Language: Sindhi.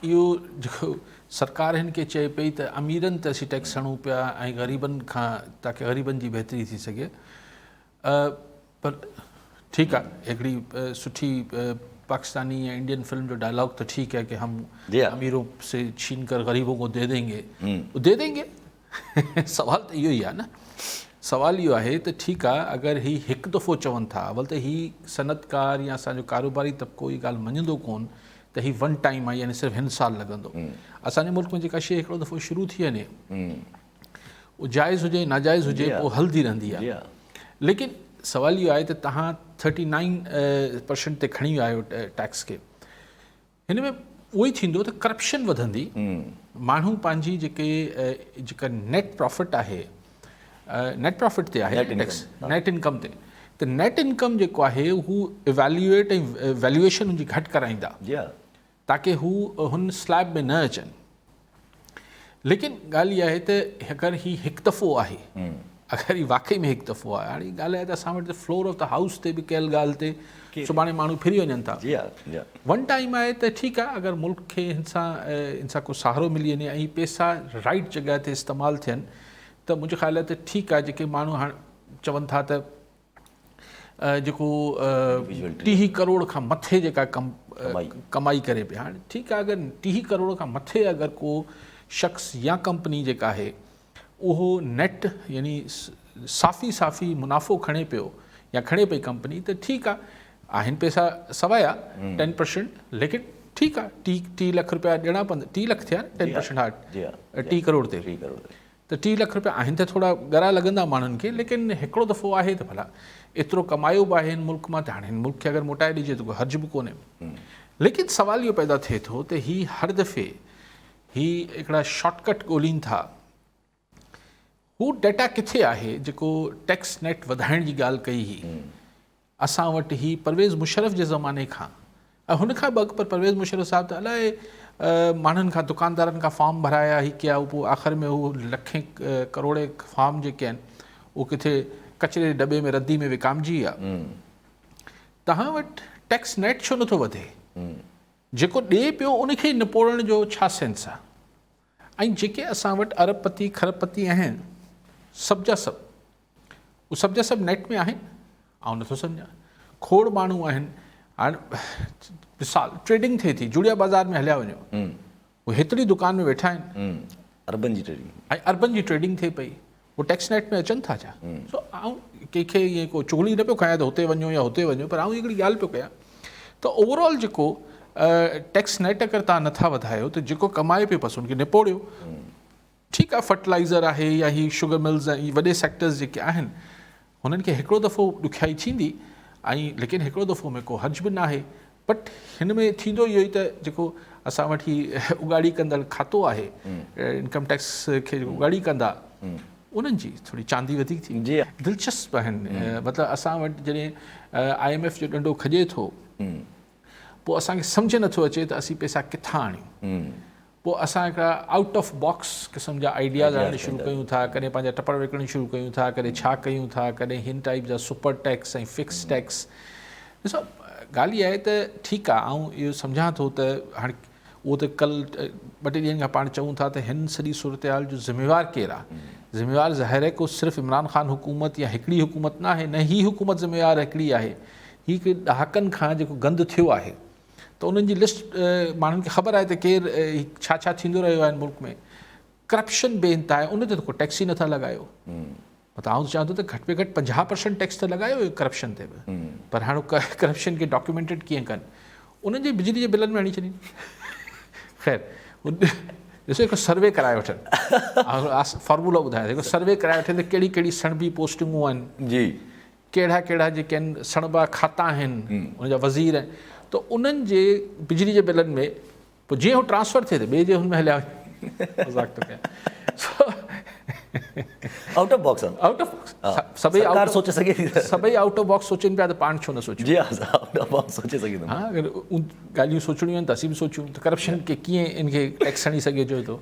اهو جيڪو سرڪار هن کي چئي پئي ته اميرن تي اسين ٽيڪس هڻون پيا ۽ غريبن کان تاڪه غريبن جي بهتري ٿي سگهي پر ٺيڪ آ هڪڙي سٺي پاڪستاني يا انڊين فلم جو ڊائلاگ ته ٺيڪ هي ڪي هم اميرون سي ڇين ڪر غريبون ڪو the دين گي the دين گي سوال ته اهو ئي آ نه سوال اهو آهي ته ٺيڪ آ اگر هي هڪ دفعو چون ٿا اول ته هي صنعتڪار يا اسان جو ڪاروباري طبقو هي ڳالهه مڃندو ڪون ته هي ون ٽائيم آهي يعني صرف هن سال لڳندو اسان جي ملڪ ۾ جيڪا شي هڪڙو دفعو شروع ٿي وڃي اهو جائز هجي ناجائز هجي پوء هلندي رهندي آهي ليڪن سوال اهو آهي ته تهان ٿرٽي نائن پرسنٽ تي کڻي ويا آهيو ٽيڪس کي هن ۾ اهو ئي ٿيندو ته ڪرپشن وڌندي ماڻهو پنهنجي جيڪي جيڪا نيٽ پرافٽ آهي نيٽ پرافٽ تي آهي ٽيڪس نيٽ انڪم تي ته نيٽ انڪم جيڪو آهي هو ايويليوئيٽ ۽ ويليوئيشن ان جي گهٽ ڪرائيندا تاڪه هو هن سليب ۾ نه اچن ليڪن ڳالهه اها آهي ته اگر هي هڪ دفعو آهي اگر هي واقعي ۾ هڪ دفعو آهي هاڻي ڳالهه آهي ته اسان وٽ فلور آف the house تي به ڪيل ڳالهه تي سڀاڻي ماڻهو ڦري وڃن ٿا ون ٽائيم آهي ته ٺيڪ آهي اگر ملڪ کي هن سان هن سان ڪو سهارو ملي وڃي ۽ پيسا رائٽ جڳهه تي استعمال ٿين ته منهنجو خيال آهي ته ٺيڪ آهي جيڪي ماڻهو هاڻ چون ٿا ته جيڪو ٽيهه ڪروڙ کان مٿي جيڪا ڪمائي ڪري پئي هاڻي ٺيڪ آهي اگر ٽيهه ڪروڙ کان مٿي اگر ڪو شخص يا ڪمپني جيڪا آهي اهو نيٽ يعني صافي صافي منافعو کڻي پيو يا کڻي پئي ڪمپني ته ٺيڪ آهي آهن پئسا سوايا ٽين پرسنٽ ليڪن ٺيڪ آهي ٽي ٽي لک روپيا ڏيڻا پوندا ٽي لک ٿيا ٽين پرسنٽ ها ٽي ڪروڙ تي ته ٽي لک روپيا آهن ته ٿورا ڳرا لڳندا ماڻهن کي ليڪن هڪڙو دفعو آهي ته ڀلا ايترو ڪمايو به آهي هن ملڪ مان ته هاڻي هن ملڪ کي اگر موٽائي ڏجي ته ڪو حرج به ڪونهي ليڪن سوال اهو پيدا ٿئي ٿو ته هي هر دفعي هي هڪڙا شارٽ ڪٽ ڳولين ٿا هو ڊيٽا ڪٿي آهي جيڪو ٽيڪس نيٽ وڌائڻ جي ڳالهه ڪئي هئي اسان وٽ هي پرويز مشرف جي زماني کان ۽ هن کان به اڳ پر پرويز مشرف صاحب ته الائي ماڻهن کان دڪاندارن کان فارم ڀرايا هي ڪيا پوء آخر ۾ هو لکين ڪروڙين فارم جيڪي آهن اهو ڪٿي ڪچري جي ڊٻي ۾ ردي ۾ وڪامجي ويا. توهان وٽ ٽيڪس نيٽ ڇو نٿو وڌي؟ جيڪو ڏئي پيو ان کي ئي نپوڙڻ جو ڇا سينس آهي؟ ۽ جيڪي اسان وٽ ارب پتي کرب پتي آهن سڀ جا سڀ اهي سڀ جا سڀ نيٽ ۾ آهن آئون نٿو سمجهان کوڙ ماڻهو آهن هاڻ مثال ٽريڊنگ ٿئي ٿي جوڙيا بازار ۾ هليا وڃو اهي هيتري دڪان ۾ ويٺا آهن اربن جي ٽريڊنگ ۽ اربن جي ٽريڊنگ ٿئي پئي هو ٽيڪس نيٽ ۾ اچن ٿا ڇا؟ سو آئون ڪنهن کي ائين ڪو چغلي نه پيو کايان ته هتي وڃو يا هتي وڃو پر آئون هڪڙي ڳالهه پيو ڪيان ته اوور آل جيڪو ٽيڪس نيٽ اگر تان نٿا وڌايو ته جيڪو ڪمائي پيو بس ان کي نپوڙيو ٺيڪ آهي فرٽلائزر آهي يا هي شگر ملز ۽ وڏي سيڪٽرز جيڪي آهن هنن کي هڪڙو دفعو ڏکيائي ٿيندي ۽ ليڪن هڪڙو دفعو ۾ ڪو حرج به ناهي بٽ هن ۾ ٿيندو اهو ئي ته جيڪو اسان وٽ هي اڳاڙي ڪندڙ کاتو آهي انڪم ٽيڪس کي جيڪو اڳاڙي ڪندا انهن جي ٿوري چاندي وڌيڪ ٿي جي دلچسپ آهن مطلب اسان وٽ جڏهن I M F جو ڏنڊو کڄي ٿو پوء اسان کي سمجهه نٿو اچي ته اسين پئسا ڪٿان آڻيون پوء اسان هڪڙا آئوٽ آف باڪس قسم جا آئيڊياز آڻڻ شروع ڪيون ٿا، ڪڏهن پنهنجا ٽپڙ وڪڻڻ شروع ڪيون ٿا، ڪڏهن ڇا ڪيون ٿا، ڪڏهن هن ٽائيپ جا سپر ٽيڪس ۽ فڪس ٽيڪس. ڏسو ڳالهه اها آهي ته ٺيڪ آهي آئون اهو سمجهان ٿو ته هاڻي اهو ته ڪل ٻه ٽي ڏينهن کان پاڻ چئون ٿا ته هن سڄي صورتحال جو ذميوار ڪير آهي؟ ذميوار ظاهر آهي ڪو صرف عمران خان حڪومت يا هڪڙي حڪومت نه آهي نه هي حڪومت ذميوار هڪڙي آهي هي هڪ ڏهاڪن کان جيڪو گند ٿيو آهي ته انهن جي لسٽ ماڻهن کي خبر آهي ته ڪير ڇا ڇا ٿيندو رهيو آهي ملڪ ۾ ڪرپشن بي انتها آهي ان تي ته ڪو ٽيڪس ئي نٿا لڳايو مطلب آئون چوان ٿو ته گهٽ ۾ گهٽ 50 پرسنٽ ٽيڪس ته لڳايو ڪرپشن تي به پر هاڻي ڪرپشن کي ڊاڪيومينٽيڊ ڪيئن ڪن انهن جي بجلي جي بلن ۾ هڻي ڇڏين خير ڏسو هڪ سروي ڪرائي وٺن فارمولو ٻڌايان هڪ سروي ڪرائي وٺن ته ڪهڙي ڪهڙي سڻڀي پوسٽنگون آهن جي ڪهڙا ڪهڙا جيڪي آهن سڻڀا کاتا آهن ان جا وزير آهن ته انهن جي بجلي جي بلن ۾ پوء جيئن هو ٽرانسفر ٿئي ته ٻئي جي هن ۾ هليا وڃن مذاق ٿو ڪيان out of box out of box سڀئي سرڪار سوچي سگهي ٿي سڀئي آئوٽ آف باڪس سوچين پيا ته پاڻ ڇو نه سوچيون جي ها آئوٽ آف باڪس سوچي سگهي ٿو ها اگر ڳالهيون سوچڻيون آهن ته اسين به سوچيون ته ڪرپشن کي ڪيئن ان کي ٽيڪس هڻي سگهي ٿو.